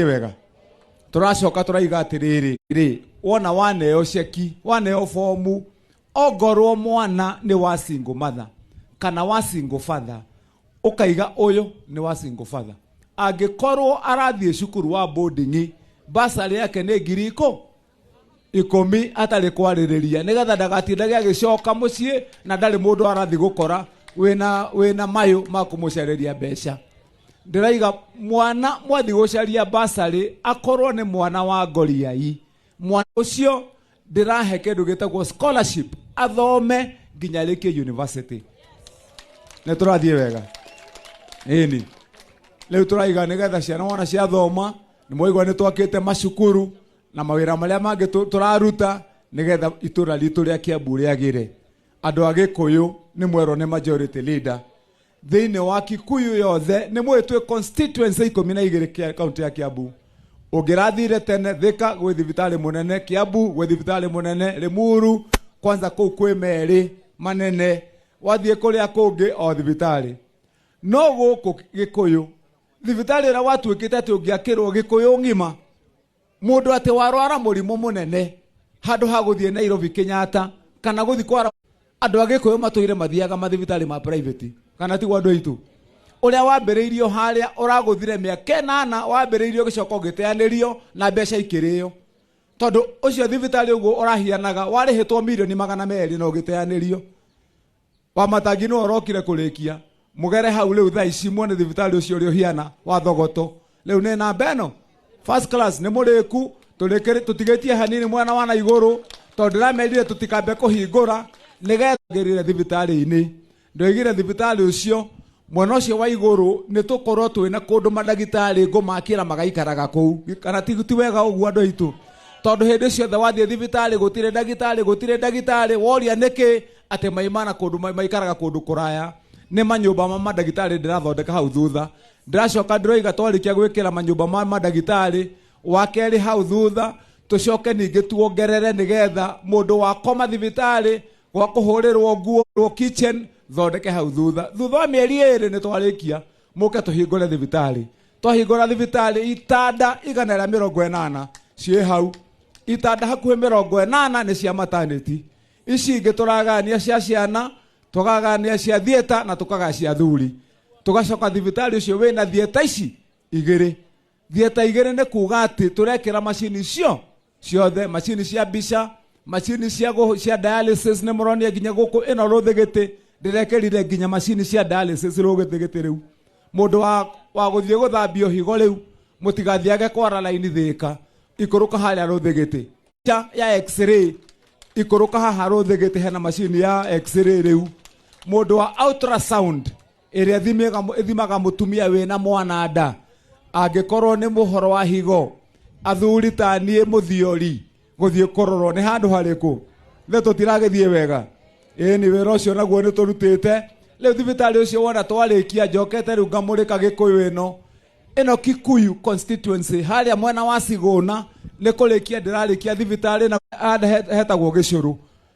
Wega tũracoka tũraiga atĩrĩrĩ rĩ, wona waneo ceki, waneo bomu, ongorwo mwana nĩ wa single mother kana wa single father, ũkaiga ũyũ nĩ wa single father. Angĩkorwo arathiĩ cukuru wa boarding, basarĩ yake nĩ ngiri 10 atarĩ kwarĩrĩria, nĩgetha ndagatindage agĩcoka mũciĩ na ndarĩ mũndũ arathiĩ gũkora wĩna mayũ ma kũmũcarĩria mbeca. Ndĩraiga mwana mwathi gũcaria basarĩ akorwo nĩ mwana wa ngoriai, mwana ũcio ndĩrahe kĩndũ gĩtagwo scholarship athome nginya arĩkie university. Nĩ tũrathiĩ wega? Ĩni, rĩu tũraiga nĩgetha ciana wona ciathoma, nĩ mwaigua nĩ twakĩte macukuru na mawĩra marĩa mangĩ tũraruta nĩgetha itũra ritũ rĩa Kiambu rĩagĩre. Andũ a Gĩkũyũ nĩ mwerwo nĩ majority leader thĩinĩ wa Kikuyu yothe, nĩ mũĩ twĩ constituency 12 kaunti ya Kiambu. Ũngĩrathire tene Thika gwĩ thibitarĩ mũnene, Kiambu gwĩ thibitarĩ mũnene, Limuru kwanza kũu kwĩ merĩ manene, wathiĩ kũrĩa kũngĩ o thibitarĩ. No gũkũ Gĩkũyũ thibitarĩ ũrĩa watuĩkĩte atĩ ũngĩakĩrwo Gĩkũyũ ng'ima, mũndũ atĩ warwara mũrimũ mũnene, handũ ha gũthiĩ Nairobi, Kenyatta, kana gũthiĩ kwara, andũ a Gĩkũyũ matũire mathiaga mathibitarĩ ma private, kana tiguo andũ aitũ? Ũrĩa wambĩrĩirio harĩa ũragũthire mĩaka 8, wambĩrĩirio gĩcoka ũgĩteanĩrio na mbeca ikĩrĩo, tondũ ũcio thibitarĩ ũguo ũrahianaga warĩhĩtwo mirioni 200 na ũgĩteanĩrio. Wa matangi nĩwe ũrokire kũrĩkia mũgere hau. Rĩu thaa ici muone thibitarĩ ũcio ũrĩa ũhiana wa Thogoto, rĩu nĩ namba ĩno first class, nĩ mũrĩku. Tũtigĩtie hanini mwena wa na igũrũ, tondũ ndĩramerire tũtikambe kũhingũra nĩgetha ngĩrire thibitarĩ-inĩ. Ndoigire thibitarĩ ũcio mwena ũcio wa igũrũ nĩ tũkorwo twĩna kũndũ mandagĩtarĩ ngũmakĩra magaikaraga kũu, kana ti wega ũguo andũ aitũ? Tondũ hĩndĩ ciothe wathiĩ thibitarĩ gũtirĩ ndagĩtarĩ, gũtirĩ ndagĩtarĩ. Woria nĩkĩ, atĩ maimana kũndũ maikaraga kũndũ kũraya. Nĩ manyũmba ma mandagĩtarĩ ndĩrathondeka hau thutha. Ndĩracoka ndĩroiga twarĩkia gwĩkĩra manyũmba ma mandagĩtarĩ wa kerĩ hau thutha, tũcoke ningĩ tuongerere nĩgetha mũndũ wakoma thibitarĩ gwa kũhũrĩrwo nguo, kitchen thondeke hau thutha. Thutha wa mĩeri 2 nĩ twarĩkia, mũke tũhingũre thibitarĩ. Twahingũra thibitarĩ, itanda 180 ciĩ hau, itanda hakuhĩ 80 nĩ cia maternity, ici ingĩ tũragania cia ciana, tũkagania cia theatre na tũkagaya cia athuri. Tũgacoka thibitarĩ ũcio wĩna theatre ici igĩrĩ. Theatre igĩrĩ nĩ kuga atĩ tũrekĩra macini icio ciothe, macini cia mbica, macini cia dialysis. Nĩ mũronia nginya gũkũ ĩno rũthĩgĩtĩ ndĩrekĩrire nginya macini cia dialysis rũgĩtĩgĩtĩ. Rĩu mũndũ wa gũthiĩ gũthambio higo, rĩu mũtigathiage kwara laini Thĩka, ikũrũka harĩa rũthĩgĩtĩ ya x-ray, ikũrũka haha rũthĩgĩtĩ hena macini ya x-ray. Rĩu mũndũ wa ultrasound ĩrĩa ĩthimaga mũtumia wĩna mwana nda, angĩkorwo nĩ mũhoro wa higo, athuri ta niĩ mũthiori gũthiĩ kũrorwo nĩ handũ harĩkũ nĩ tũtiragĩthiĩ wega. Ĩni, wĩra ũcio naguo nĩ tũrutĩte. Rĩu thibitarĩ ũcio wona twarĩkia, njokete rĩu ngamũrĩka Gĩkũyũ ĩno Kikuyu constituency harĩa mwena wa Sigũna, nĩ kũrĩkia ndĩrarĩkia thibitarĩ na handũ hetagwo Gĩcũrũ.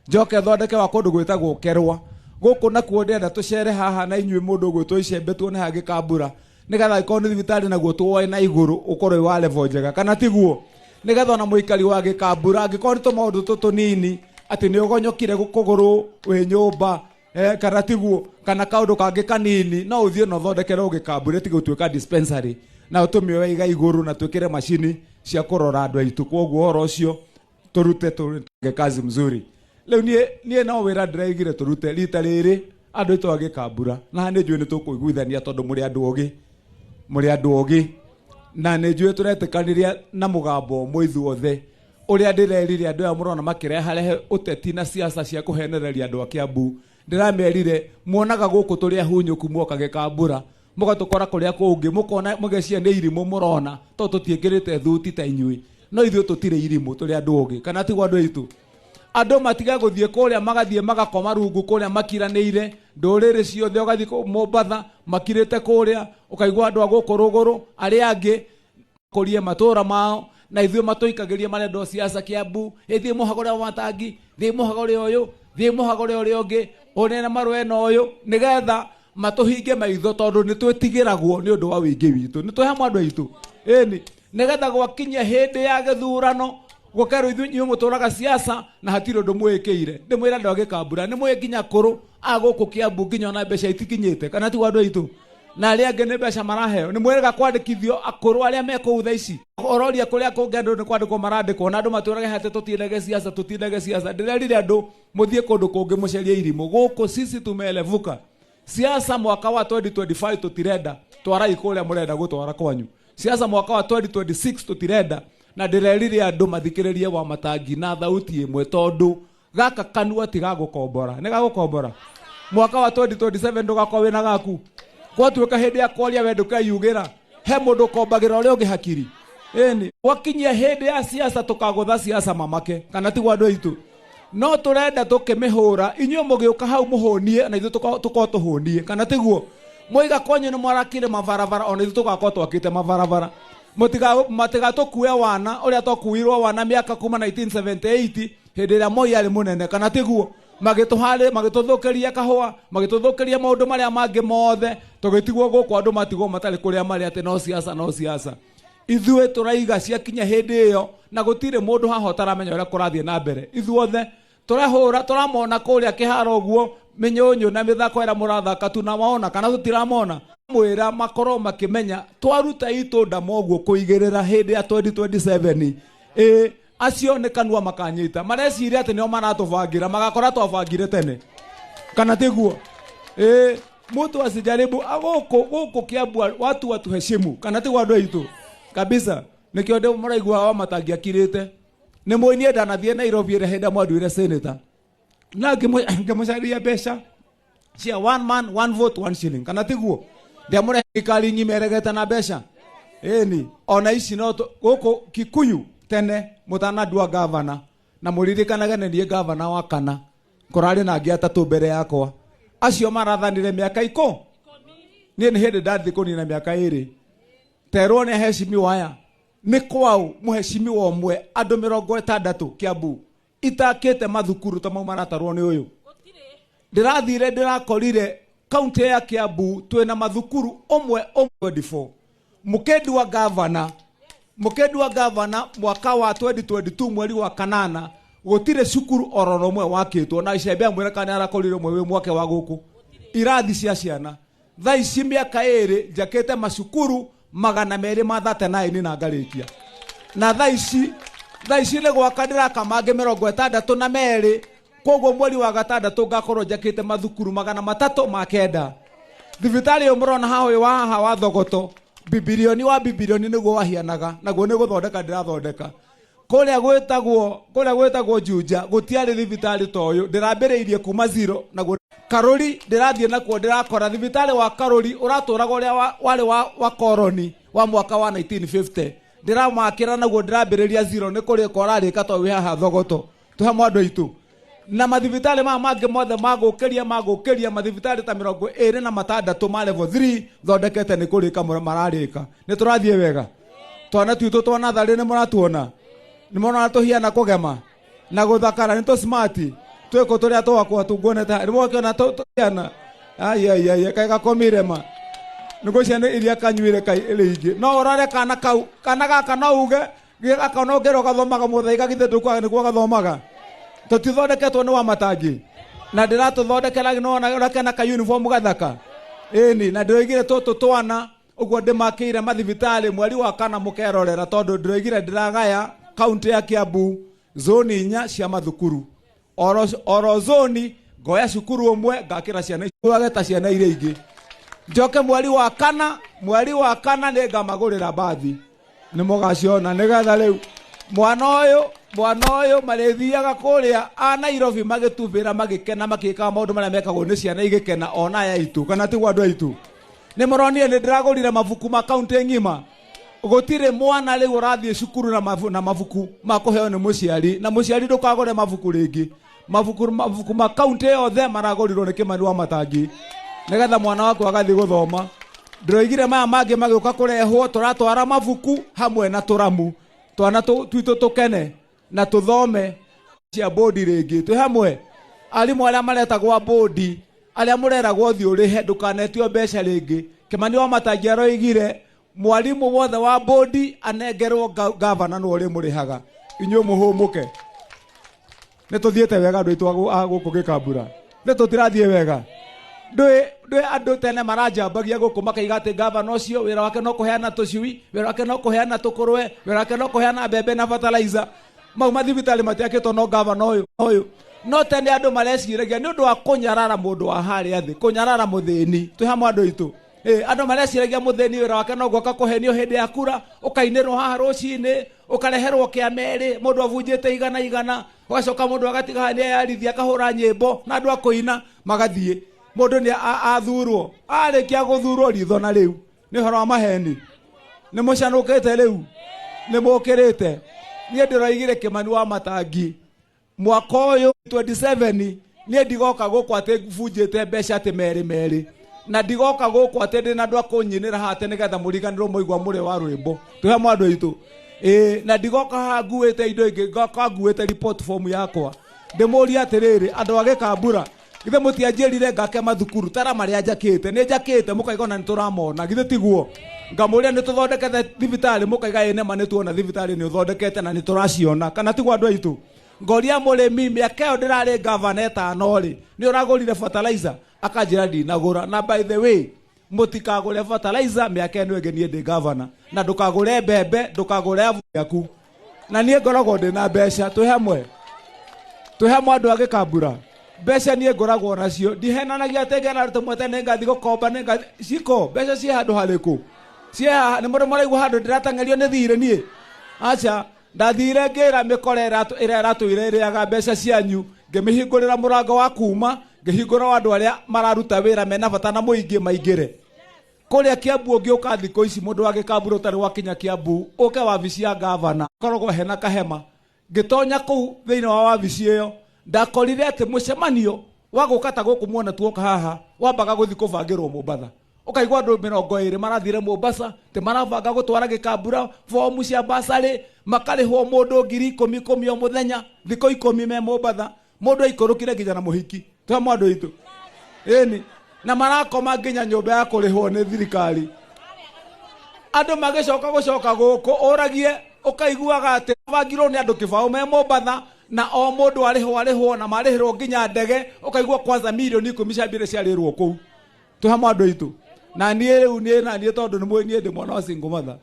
Njoke thondeke wa kũndũ gwĩtagwo Kerwa. Gũkũ nakuo ndĩrenda tũcere haha na inyuĩ, mũndũ ũgwĩtwo Icembe, tuone hangĩkambura, nĩgetha angĩkorwo nĩ thibitarĩ naguo tuoe na igũrũ ũkorwo wĩ wa level njega, kana tiguo? Nĩgetha ona mũikari wa Gĩkambura, angĩkorwo nĩ tũmaũndũ tũtũ tũnini, atĩ nĩ ũgonyokire kũgũrũ wĩ nyũmba, kana tiguo, kana kaũndũ kangĩ kanini, no ũthiĩ na ũthondekerwo Gĩkambura, ĩtige gũtuĩka dispensary, na ũtũmĩoe iga igũrũ na twĩkĩre macini cia kũrora andũ aitũ. Kwoguo ũhoro ũcio tũrute tũrute kazi mzuri. Rĩu niĩ no wĩra ndĩraigire tũrute rita rĩrĩ andũ aitũ a Gĩkambura, na nĩ njũĩ nĩ tũkũiguithania tondũ mũrĩ andũ ogĩ, mũrĩ andũ ogĩ, na nĩ njũĩ tũretĩkanĩria na mũgambo ũmwe ithuothe. Ũrĩa ndĩrerire andũ aya mũrona makĩreharehe ũteti na siasa cia kũhenereria andũ a Kiambu, ndĩramerire muonaga gũkũ tũrĩ ahunyũku, muoka Gĩkambura mũgatũkora kũrĩa kũngĩ, mũkona mũgecia nĩ irimũ mũrona tondũ tũtiĩkĩrĩte thuti ta inyuĩ. No ithuĩ tũtirĩ irimũ, tũrĩ andũ ogĩ, kana tiguo andũ aitũ? Andũ matige gũthiĩ kũrĩa magathiĩ magakoma rungu kũrĩa makiranĩire ndũrĩrĩ ciothe. Ũgathiĩ Mombatha makirĩte kũrĩa, ũkaigua andũ a gũkũ rũgũrũ arĩa angĩ kũrie matũra mao, na ithuĩ matũikagĩrie marenda siasa Kiambu. Ĩthiĩ mũhagũre wa matangi, thiĩ mũhagũre ũyũ, thiĩ mũhagũre ũrĩa ũngĩ, ũnene marũe na ũyũ, nĩgetha matũhinge maitho, tondũ nĩ twĩtigĩragwo nĩ ũndũ wa wĩingĩ witũ. Nĩ twĩ hamwe andũ aitũ? Ĩni. Nĩgetha gwakinya hĩndĩ ya gĩthurano gũkerwo ithuĩ inyuĩ mũtũraga siasa na hatirĩ ũndũ mwĩkĩire. Ndĩmwĩre andũ a Gĩkambura nĩ mũĩ nginya akũrũ a gũkũ Kĩambu nginya ona mbeca itikinyĩte, kana tiguo andũ aitũ? Na arĩa angĩ nĩ mbeca maraheo. Nĩ mwĩrĩga kwandĩkithio akũrũ arĩa me kũu thaa ici? Ũroria kũrĩa kũngĩ andũ nĩ kwandĩkwo marandĩkwo, na andũ matwĩrage atĩ tũtindage siasa, tũtindage siasa. Ndĩrerire andũ mũthiĩ kũndũ kũngĩ mũcarie irimũ. Gũkũ sisi tumeelevuka. Siasa mwaka wa 2025 tũtirenda, twarai kũrĩa mũrenda gũtwara kwanyu. Siasa mwaka wa 2026 tũtirenda, na ndĩrerire andũ mathikĩrĩrie Wamatangi na thauti ĩmwe tondũ gaka kanua ti gagũkombora. Nĩ gagũkombora? Mwaka wa 2027 ndũgakorwo wĩna gaku. Gwatuĩka hĩndĩ ya kwaria we ndũkeyugĩra, he mũndũ ũkombagĩra ũrĩa ũngĩ hakiri. Ĩni, gwakinyia hĩndĩ ya siasa tũkagũtha siasa mamake, kana tiguo andũ aitũ? No tũrenda tũkĩmĩhũra, inyuĩ mũgĩũka hau mũhũnie na ithuĩ tũkorwo tũhũnie, kana tiguo? Mwaiga kwanyu nĩ mwarakire mabarabara, ona ithuĩ tũgakorwo twakĩte mabarabara. Matigatũkue wana ũrĩa twakuirwo wana mĩaka kuma 1978 hĩndĩ ĩrĩa Moi arĩ mũnene, kana tiguo? Magĩtũharĩ, magĩtũthũkĩria kahũa, magĩtũthũkĩria maũndũ marĩa mangĩ mothe, tũgĩtigwo gũkũ andũ matigwo matarĩ kũrĩa marĩ atĩ no siasa, no siasa. Ithuĩ tũraiga ciakinya hĩndĩ ĩyo na gũtirĩ mũndũ haha ũtaramenya ũrĩa kũrathiĩ na mbere. Ithuothe tũrahũra, tũramona kũrĩa kĩharo ũguo, mĩnyũnyũ na mĩthako ĩrĩa mũrathaka tunawaona kana tũtiramona. Mwĩra makorwo makĩmenya twaruta itunda moguo kũigĩrĩra hĩndĩ ya 2027. Ĩ acio nĩ kanua makanyita, mareciria atĩ nĩo maratũbangĩra, magakora twabangire tene, kana tiguo? Ĩ mtu asijaribu gũkũ, gũkũ Kiambu watu watuheshimu, kana tiguo andũ aitũ? Kabisa. Nĩkĩo ndĩ mũraigua wa matangĩakirĩte. Nĩ mũĩ niĩ ndanathiĩ Nairobi ĩrĩa hĩndĩ mwanduire senator, na ngĩmũcaria mbeca cia one man one vote one shilling, kana tiguo? Ndiamũrehe thirikari ng'ima ĩregete na mbeca. Ĩni ona ici no gũkũ Kikuyu tene mũtanandua gavana, na mũririkanage nĩ niĩ gavana wa kana, kũrarĩ na angĩ atatũ mbere yakwa, acio marathanire mĩaka ikũ, niĩ nĩ hĩndĩ ndathiĩ kũnina mĩaka ĩrĩ. Terwo nĩ aheshimiwa aya nĩ kwao mũheshimiwa ũmwe andũ mĩrongo ĩtandatũ Kiambu itakĩte mathukuru ta mau maratarwo nĩ ũyũ. Ndĩrathire ndĩrakorire kaunti ya Kiambu twĩna mathukuru ũmwe ũmwe 24. Mũkĩndua gavana, mũkĩndua gavana mwaka wa 2022 mweri wa kanana, gũtirĩ cukuru oro rũmwe wakĩtwo, na icembe amwĩra kana arakorire ũmwe wĩ mwake wa gũkũ irathi cia ciana. Thaa ici mĩaka ĩrĩ njakĩte macukuru magana merĩ ma 39 na ngarĩkia, na thaa ici nĩ gwaka ndĩraka mangĩ mĩrongo ĩtandatũ na merĩ. Koguo mweri wa gatandatũ ngakorwo njakĩte mathukuru magana matatũ ma kenda. Thibitarĩ ĩyo mũrona haha ũyũ wa haha wa Thogoto, bibilioni wa bibilioni nĩguo wahianaga, naguo nĩ gũthondeka ndĩrathondeka. Kũrĩa gwĩtagwo, kũrĩa gwĩtagwo Juja gũtiarĩ thibitarĩ ta ũyũ, ndĩrambĩrĩirie kuma zero. Naguo Karũri ndĩrathiĩ nakuo ndĩrakora thibitarĩ wa Karũri ũratũraga ũrĩa warĩ wa koroni wa mwaka wa 1950, ndĩramakĩra naguo ndĩrambĩrĩria zero, nĩ kũrĩka ũrarĩka to wĩ haha Thogoto. Twĩ hamwe andũ aitũ. Na mathibitarĩ maya mangĩ mothe magũkĩria, magũkĩria mathibitarĩ ta mĩrongo ĩrĩ na matandatũ ma level 3 thondekete nĩ kũrĩka mararĩka. Nĩ tũrathiĩ wega? Twana twitũ twa natharĩ nĩ mũratuona? Nĩ mũrona tũhiana kũgema na gũthakara, nĩ tũ smart twĩkũ tũrĩa twakwa tunguonete nĩ mwakĩona tũhiana? Ai, ai, ai, kaĩ gakomire ma nĩguo ciana iria kanyuire kai ĩrĩ ingĩ. No ũrore kana kau, kana gaka no uge gaka no ngero gathomaga mũthaiga, githĩ ndũkuaga nĩguo gathomaga? Tũtithondeketwo nĩ wa matangi na ndĩratũthondekera, nĩwona ũrĩa kena ka uniform gathaka? Ĩni, na ndĩroigire tũtũ twana ũguo ndĩmakĩire mathibitarĩ mweri wa kana mũkerorera, tondũ ndĩroigire ndĩragaya kaunti ya Kiambu zoni inya cia mathukuru, oro zoni ngoya cukuru ũmwe ngakĩra ciana icio ta ciana iria ingĩ. Njoke mweri wa kana, mweri wa kana nĩ ngamagũrĩra mbathi, nĩ mũgaciona, nĩgetha rĩu mwana ũyũ, mwana ũyũ marĩthiaga kũrĩa a Nairobi magĩtubĩra, magĩkena, makĩkaga maũndũ marĩa mekagwo nĩ ciana igĩkena, ona aya aitũ, kana tiguo andũ aitũ? Nĩ mũronire nĩ ndĩragũrire mabuku ma kaunti ng'ima. Gũtirĩ mwana rĩu ũrathiĩ cukuru na mabuku ma kũheo nĩ mũciari, na mũciari ndũkagũre mabuku rĩngĩ. Mabuku ma kaunti yothe maragũrirwo nĩ Kĩmani wa Matangi, nĩgetha mwana waku agathiĩ gũthoma. Ndĩroigire maya mangĩ magĩũka kũrehwo, tũratwara mabuku hamwe na tũramu, twana twitũ tũkene na tũthome. Cia bodi rĩngĩ twĩ hamwe, arimũ arĩa maretagwo a bodi, arĩa mũreragwo thiĩ ũrĩhe, ndũkanetio mbeca rĩngĩ. Kĩmani wa Matangi aroigire Mwarimũ wothe wa bodi anengerwo gavana nĩwe ũrĩmũrĩhaga. Inyuĩ mũhũmũke. Nĩ tũthiĩte wega andũ aitũ a gũkũ Gĩkambura. Nĩ tũtirathiĩ wega. Ndũĩ andũ tene maranjambagia gũkũ makaiga atĩ gavana ũcio wĩra wake no kũheana tũcui, wĩra wake no kũheana tũkũrwe, wĩra wake no kũheana mbembe na fertilizer. Mau mathibitarĩ matiakĩtwo no gavana ũyũ ũyũ. No tene andũ mareciragia nĩ ũndũ wa kũnyarara mũndũ wa harĩa thĩ, kũnyarara mũthĩni. Twĩ hamwe andũ aitũ. Andũ mareciragia mũthĩni wĩra wake no gũka kũhenio hĩndĩ ya kura, ũkainĩrwo haha rũcinĩ, ũkareherwo kĩa merĩ, mũndũ abunjĩte igana igana, ũgacoka mũndũ agatiga haha nĩeyarithia akahũra nyĩmbo na andũ a kũina magathiĩ. Mũndũ nĩ athurwo, arĩkia gũthurwo ritho na rĩu nĩ ũhoro wa maheni. Nĩ mũcanũkĩte rĩu, nĩ mũkĩrĩte. Niĩ ndĩroigire Kĩmani wa Matangi mwaka ũyũ 27 niĩ ndigoka gũkũ atĩ bunjĩte mbeca atĩ merĩ merĩ, na ndigoka gũkũ atĩ ndĩna andũ a kũnyinĩra haha atĩ nĩgetha mũriganĩrwo mũigua mũrĩ wa rwĩmbo. Twĩ hamwe andũ aitũ. Na ndigoka haha nguĩte indo ingĩ, ngoka nguĩte report form yakwa. Ndĩmũrie atĩrĩrĩ, andũ a Gĩkambura, githĩ mũtianjĩrire ngake mathukuru tara marĩa njakĩte? Nĩ njakĩte mũkaiga ona nĩ tũramona, githĩ tiguo? Ngamũria nĩ tũthondekete thibitarĩ, mũkaiga ĩ nĩma nĩ tuona thibitarĩ nĩ ũthondekete na nĩ tũraciona, kana tiguo andũ aitũ? Ngoria mũrĩmi mĩaka ĩyo ndĩrarĩ gavana ĩtano rĩ, nĩ ũragũrire fertilizer? Akanjĩra ndinagũra. Na by the way, mũtikagũre fertilizer mĩaka ĩno ĩngĩ niĩ ndĩ gavana, na ndũkagũre mbembe, ndũkagũre abu yaku, na niĩ ngoragwo ndĩ na mbeca. Twĩ hamwe, twĩ hamwe andũ a Gĩkambura. Mbeca niĩ ngoragwo nacio, ndihenanagia atĩ ngena tũmwe nĩ ngathi gũkomba, nĩ ngathi ciko. Mbeca ciĩ handũ harĩkũ? Ciĩ haha. Nĩ mũndũ mũraigua handũ ndĩrateng'erio nĩ thirĩ niĩ? Aca, ndathire ngĩra mĩkora ĩrĩa ĩratũire ĩrĩaga mbeca cianyu, ngĩmĩhingũrĩra mũrango wa kuma, ngĩhingũra wa andũ arĩa mararuta wĩra mena bata na mũingĩ maingĩre kũrĩa Kiambu. Ũngĩũka thikũ ici mũndũ wa Gĩkambura ũtarĩ wakinya Kiambu, ũke wabici ya gavana, koragwo hena kahema. Ngĩtonya kũu thĩinĩ wa wabici ĩyo, ndakorire atĩ mũcemanio wa gũka ta gũkũ muona tuoka haha wambaga gũthiĩ kũbangĩrwo Mombatha. Ũkaigua andũ 20 marathire Mombasa tĩ marabanga gũtwara Gĩkambura bomu cia basarĩ, makarĩhwo mũndũ 10,000 ikũmi o mũthenya, thikũ 10 me Mombatha. Mũndũ aikũrũkire nginya na mũhiki twa mwandũ itũ ĩni, na marakoma nginya nyũmba ya kũrĩhwo nĩ thirikari. Andũ magĩcoka gũcoka gũkũ ũragie, ũkaiguaga atĩ bangirwo nĩ andũ kĩbaũ me Mombatha, na o mũndũ arĩhwo arĩhwo na marĩhĩrwo nginya ndege. Ũkaigua kwanza mirioni 10 cia mbere ciarĩrwo kũu. Twĩ hamwe andũ aitũ. Na niĩ rĩu niĩ na niĩ tondũ nĩ mũĩ niĩ ndĩ mwana wa single mother,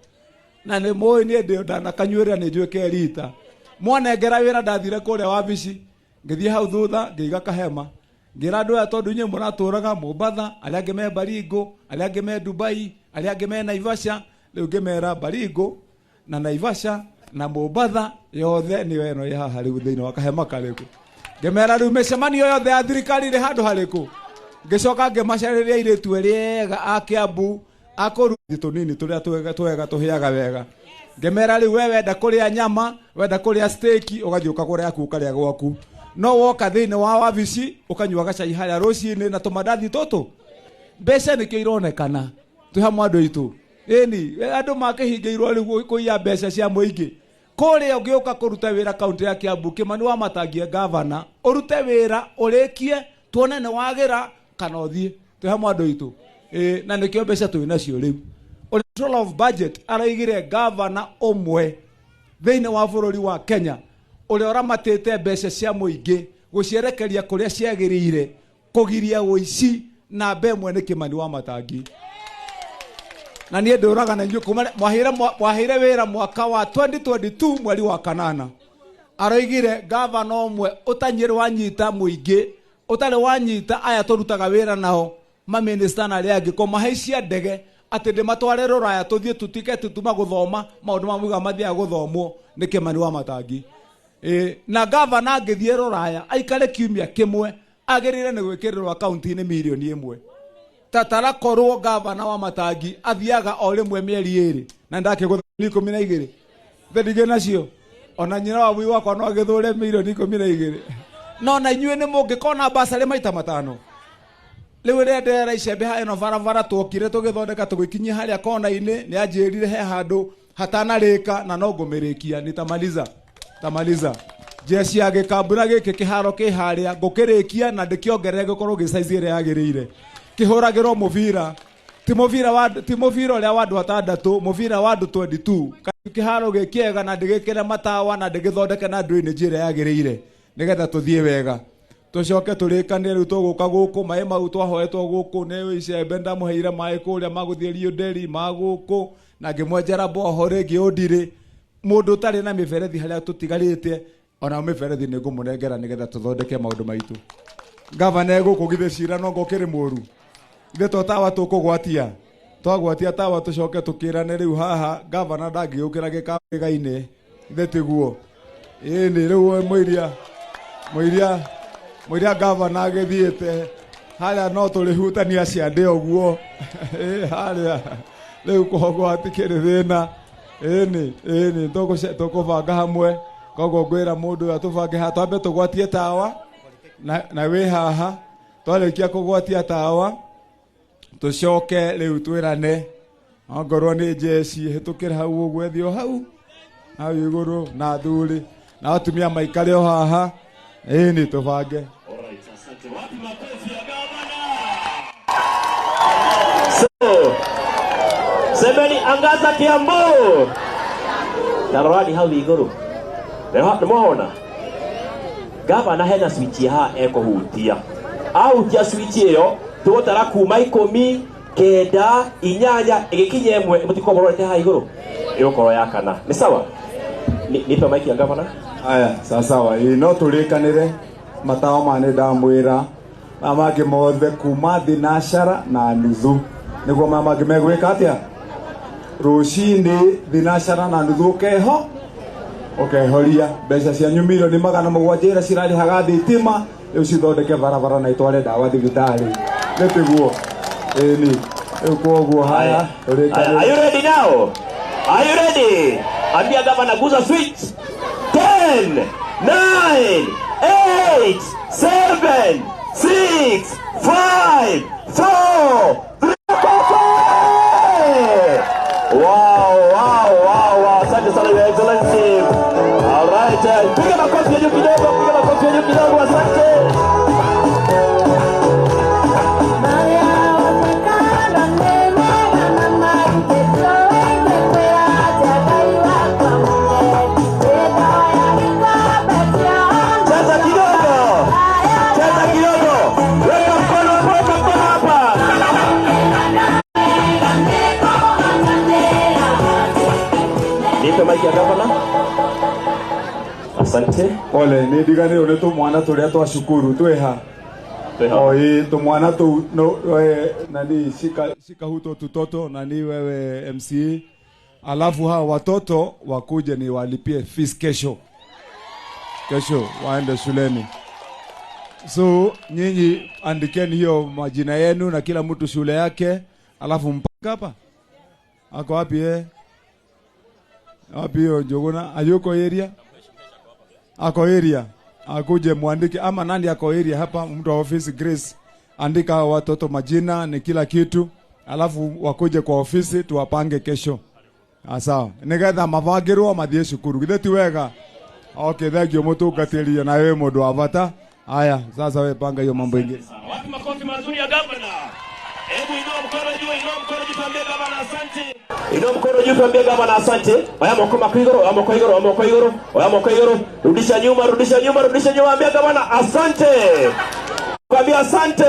na nĩ mũĩ niĩ ndĩ ndanakanyuĩra nĩ njuĩke rita mwanengera wĩra. Ndathire kũrĩa wabici, ngĩthiĩ hau thutha, ngĩiga kahema, ngĩra andũ aya, tondũ inyuĩ mũratũraga Mombatha, arĩa angĩ me Baringo, arĩa angĩ me Dubai, arĩa angĩ me Naivasha, rĩu ngĩmera Baringo na Naivasha na Mombatha yothe nĩyo ĩno ĩ haha rĩu thĩinĩ wa kahema karĩkũ. Ngĩmera rĩu mĩcemanio yothe ya thirikari ĩrĩ handũ harĩkũ. Ngĩcoka ngĩmacarĩria airĩtu erĩ ega a Kiambu akũru tũnini tũrĩa twega twega tũhĩaga wega. Ngĩmera rĩu we wenda kũrĩa nyama, wenda kũrĩa steak, ũgathiĩ ũkagũra yaku ũkarĩa gwaku, no woka thĩinĩ wa wabici ũkanyua gacai harĩa rũcinĩ na tũmandathi tũtũ. Mbeca nĩkĩo ironekana. Twĩ hamwe andũ aitũ? Ĩni, andũ makĩhingĩirwo rĩu kũiya mbeca cia mũingĩ kũrĩa. Ũngĩũka kũruta wĩra kaunti ya Kiambu, Kĩmani wa Matangie gavana, ũrute wĩra ũrĩkie tuone nĩ wagĩra kana ũthiĩ. Twĩ hamwe andũ aitũ? Ĩ, na nĩkĩo mbeca twĩ nacio rĩu. Control of budget araigire gavana ũmwe thĩinĩ wa bũrũri wa Kenya ũrĩa ũramatĩte mbeca cia mũingĩ gũcierekeria kũrĩa ciagĩrĩire, kũgiria ũici, namba ĩmwe nĩ Kĩmani wa Matangi. Na niĩ ndũraga na inyuĩ kuma mwaheire wĩra mwaka wa 2022 mweri wa kanana. Aroigire gavana ũmwe ũtanyĩrĩ wanyita mũingĩ, ũtarĩ wanyita aya tũrutaga wĩra nao maminista na arĩa angĩ, kũmahaicia ndege atĩ ndĩmatware rũraya tũthiĩ tũtuĩke tũtuma gũthoma maũndũ ma muga mathiaga gũthomwo nĩ Kĩmani wa Matangi. Ĩ, na gavana angĩthiĩ rũraya aikare kiumia kĩmwe, agĩrĩire nĩ gwĩkĩrĩrwo akaunti-inĩ mirioni 1. Tatara korwo gavana wa Matangi athiaga o rĩmwe mĩeri 2 na ndakĩgũtha 12 thendigĩ nacio, ona nyina wa bui wakwa no agĩthũre mirioni 12. No na inyuĩ nĩ mũngĩkona basarĩ maita matano. Rĩu rĩrĩa ndĩrera icembe ha ĩno barabara twokire tũgĩthondeka tũgĩkinyia harĩa kona-inĩ, nĩ anjĩrire he handũ hatanarĩka na no ngũmĩrĩkia. Nitamaliza, tamaliza jeshi ya Gĩkambura gĩkĩ kĩharo kĩ harĩa ngũkĩrĩkia na ndĩkĩongerere gĩkorwo gĩ size ĩrĩa yagĩrĩire kĩhũragĩrwo mũbira. Ti mũbira wa ti mũbira ũrĩa wa andũ atandatũ, mũbira wa andũ 22. Kĩharo gĩ kĩega na ndĩgĩkĩre matawa na ndĩgĩthondeke na drainage ĩrĩa yagĩrĩire nĩgetha tũthiĩ wega. Tũcoke tũrĩkanie rĩu tũgũka gũkũ maĩ mau twahoetwo gũkũ nĩ icembe ndamũheire maĩ kũrĩa magũthiĩ Rio Deli ma gũkũ na ngĩmwenjera boho rĩngĩ ũndirĩ. Mũndũ ũtarĩ na mĩberethi harĩa tũtigarĩte ona mĩberethi nĩ ngũmũnengera nĩgetha tũthondeke maũndũ maitũ. Gavana egũkũ githĩ cira nongo ũkĩrĩ mũru. Ithuĩ to tawa tũkũgwatia. Twagwatia tawa tũcoke tũkĩrane rĩu haha gavana ndangĩũkĩra gĩkaga-inĩ. Ithe tiguo. Ĩni rĩu we mũiria mũiria mũiria gavana agĩthiĩte harĩa no tũrĩhutania ciande ũguo. Ĩ harĩa rĩu koguo hatikĩrĩ thĩna. Ĩni ĩni tũkũbanga hamwe. Koguo ngwĩra mũndũ ũyũ atũbange haha twambe tũgwatie tawa na wĩ haha twarĩkia kũgwatia tawa tũcoke rĩu twĩrane ongorwo nĩ njeci hĩtũkĩre hau ũguo ĩthiĩ o hau hau igũrũ na athuri na atumia maikare o haha ĩni tũbange. Alright, asante. Wapi makofi ya gavana? So, semeni angaza Kiambu. Tarorani hau igũrũ. Nĩmwona? Gavana hena switch haha ekũhutia. Ahutia switch ĩyo tũgũtara kuma 10, 9, 8 ĩgĩkinya 1 mũtikorwo mũrorete haha igũrũ. Ĩgũkorwo ya kana. Nĩ sawa? Nipe mic ya gavana. Aya, sawa sawa. Ĩ no tũrĩkanĩre matawa ma nĩ ndamwĩra maya mangĩ mothe kuma thinacara na nuthu nĩguo maya mangĩ megwĩka atĩa rũcinĩ thinacara na nuthu ũkeho ũkehoria mbeca cianyu 700,000,000 iria cirarĩhaga thitima rĩu cithondeke barabara na itware ndawa thibitarĩ nĩ tiguo ĩni rĩu koguo haya Aya, are you ready now? Are you ready? Ambia gavana guza switch. 10, 9, 8, 7, 6, 5, 4, 3, 4. Wow, wow, wow, wow. Asante sana Your Excellency. All right. Piga makofi ya juu kidogo, piga makofi ya juu kidogo. Asante. Cheza kidogo. Cheza kidogo. Weka mkono hapo, weka mkono hapa. Nipe mic ya gavana. Asante. Pole, nĩ ndiganĩirwo nĩ tũmwana tũrĩa twa cukuru twĩha. Twĩha. O ĩ tũmwana tũu no nani shika shika huto tutoto nani wewe MCA. Alafu hawa watoto wakuje ni walipie fees kesho. Kesho waende shuleni. So nyinyi andikeni hiyo majina yenu na kila mtu shule yake, alafu mpaka hapa. Ako wapi eh? Wapi hiyo Njuguna? Hayuko area? Ako area. Akuje muandike ama nani ako area hapa, mtu wa ofisi Grace, andika hao watoto majina ni kila kitu, alafu wakuje kwa ofisi tuwapange kesho. Sawa. Nigetha mabangirwo mathiĩ cukuru. Githĩ ti wega? Okay, thank you mũtungatĩri na wewe mũndũ wa bata. Haya, sasa wewe panga hiyo mambo ingine. Wapi makofi mazuri ya gavana? Hebu inua mkono juu, inua mkono juu tuambie gavana asante. Inua mkono juu tuambie gavana asante. Oya moko mako igoro, oya moko igoro, oya moko igoro, oya moko igoro. Rudisha nyuma, rudisha nyuma, rudisha nyuma, ambia gavana asante. Ambia asante.